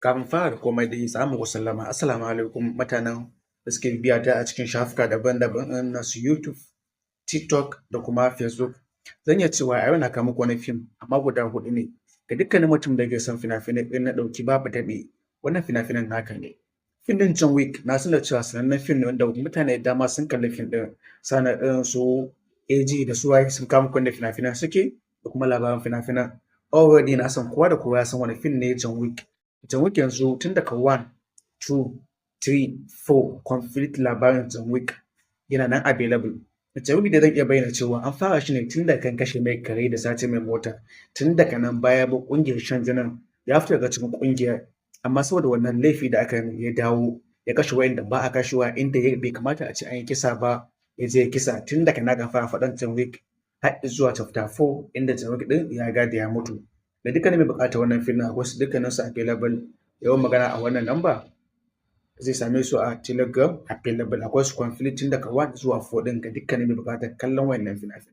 Kafin fara da komai dai za mu sallama. Assalamu alaikum, mutanen da suke bibiya ta a cikin shafuka daban-daban irin na su YouTube, TikTok da kuma Facebook. Zan iya cewa a yau na kawo muku wani fim, amma guda huɗu ne. Ga dukkanin mutum da yake son fina-finai irin na ɗauki babu daɗi, wannan fina-finan naka ne. Fim ɗin John Wick, na san da cewa sanannen fim ne wanda mutane da dama sun kalli fim ɗin, sannan irin su AG da su waye sun kawo muku yadda fina-finan suke da kuma labarin fina-finan. Already na san kowa da kowa ya san wani fim ne John Wick. John Wick yanzu tun daga one, two, three, four, complete labarin John Wick yana nan available. John Wick dai zan iya bayyana cewa an fara shi ne tun daga kan kashe mai kare da sace mai mota. Tun daga nan baya ya bar ƙungiyar shan jinin, ya fita daga cikin ƙungiyar, amma saboda wannan laifi da aka yi ya dawo ya kashe waɗanda ba a kashewa, inda bai kamata a ce an yi kisa ba ya je ya kisa. Tun daga nan aka fara faɗan John Wick har zuwa chapter 4, inda John Wick ɗin ya riga da ya mutu. Ga dukkanin mai buƙatar wannan fim ɗin, akwai su dukkaninsu available. Yawan magana a wannan number zai same su a Telegram available. Akwai su complete tun daga 1 zuwa 4 ɗin, ga dukkanin mai buƙatar kallon waɗannan fina-finai.